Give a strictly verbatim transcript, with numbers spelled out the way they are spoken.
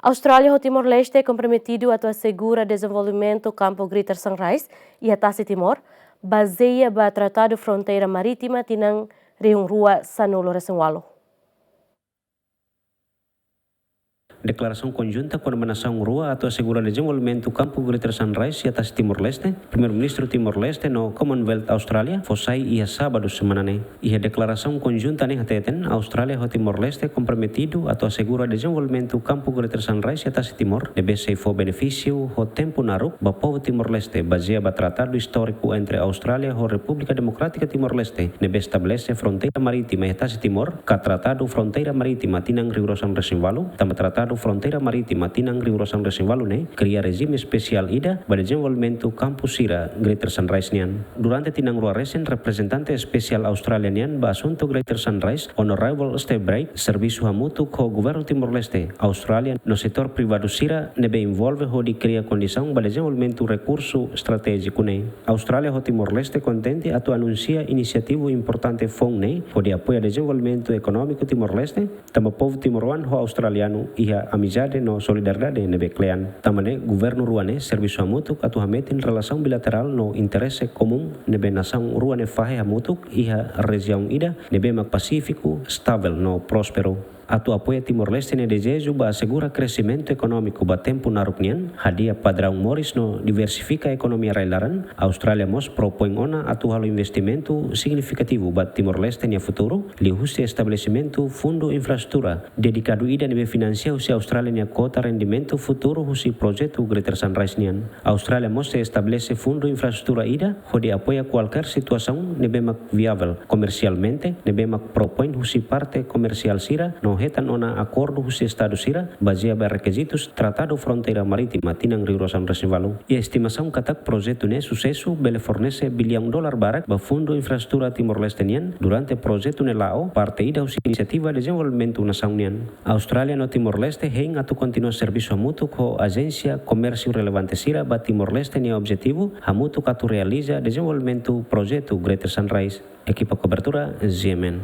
Austrália ho Timor-Leste komprometidu atu asegura dezenvolvimentu kampu Greater Sunrise iha Tasi Timor, bazeia ba Tratadu Fronteira Marítima tinan rihun rua sanulu resin walu. Deklarasaun konjunta kona-ba nasaun rua atu asegura dezenvolvimentu kampu Greater Sunrise iha Tasi Timor-Leste, Primeiru-Ministru Timor-Leste no Commonwealth Austrália fó sai iha sábadu semana ne'e. Iha deklarasaun konjunta ne'e hateten, Austrália ho Timor-Leste komprometidu atu asegura dezenvolvimentu kampu Greater Sunrise iha Tasi Timor, ne'ebé sei fó benefísiu ho tempu naruk ba povu Timor-Leste, bazeia ba tratadu istóriku entre Austrália ho Repúblika Demokrátika Timor-Leste, ne'ebé estabelese fronteira marítima iha Tasi Timor, ka Tratadu Fronteira Marítima tinan rihun rua sanulu resin walu, tanba Tratadu Fronteira Marítima tinan rihun rua sanulu resin walu ne'e kria rejime espesiál ida ba dezenvolvimentu kampu sira Greater Sunrise nian. Durante tinan rua resin, reprezentante espesiál Austrália nian ba asuntu Greater Sunrise, Honorable Steve Bright, servisu hamutuk ho Governu Timor-Leste, Austrália no setór privadu sira ne'ebé envolve hodi kria kondisaun ba dezenvolvimentu rekursu estratéjiku ne'e. Austrália ho Timor-Leste kontente atu anunsia inisiativa importante foun ne'e hodi apoia dezenvolvimentu ekonómiku Timor-Leste, tanba povu timoroan ho australianu iha amizade no solidariedade ne'ebé kle'an. Tanba ne'e, governu rua ne'e servisu hamutuk atu hametin relasaun bilaterál no interese komún ne'ebé nasaun rua ne'e fahe hamutuk iha rejiaun ida ne'ebé mak pasífiku, estavel no prósperu. Atu apoia Timor-Leste nia dezeju ba asegura kresimentu ekonómiku ba tempu naruk nian, hadi'a padraun moris no diversifika ekonomia rai-laran, Austrália mós propoin ona atu halo investimentu signifikativu ba Timor-Leste nia futuru, liuhusi estabelesimentu fundu infraestrutura dedikadu ida ne'ebé finansia husi Austrália nia kota rendimentu futuru husi projetu Greater Sunrise nian. Austrália mós sei estabelese fundu infraestrutura ida hodi apoia kualkér situasaun ne'ebé mak viavel komersialmente, ne'ebé mak propoin husi parte komersiál sira no hetan ona akordu husi estadu sira, bazeia ba rekizitus Tratadu Fronteira Marítima tinan rihun rua sanulu resin walu. Iha estimasaun katak projetu ne'e susesu bele fornese biliaun dolar barak ba Fundu Infraestrutura Timor-Leste nian durante projetu ne'e la'o parte ida husi inisiativa dezenvolvimentu nasaun nian. Austrália no Timor-Leste hein atu kontinua servisu hamutuk ho ajénsia komérsiu relevante sira ba Timor-Leste nia objetivu hamutuk atu realiza dezenvolvimentu projetu Greater Sunrise. Ekipa kobertura, G M N.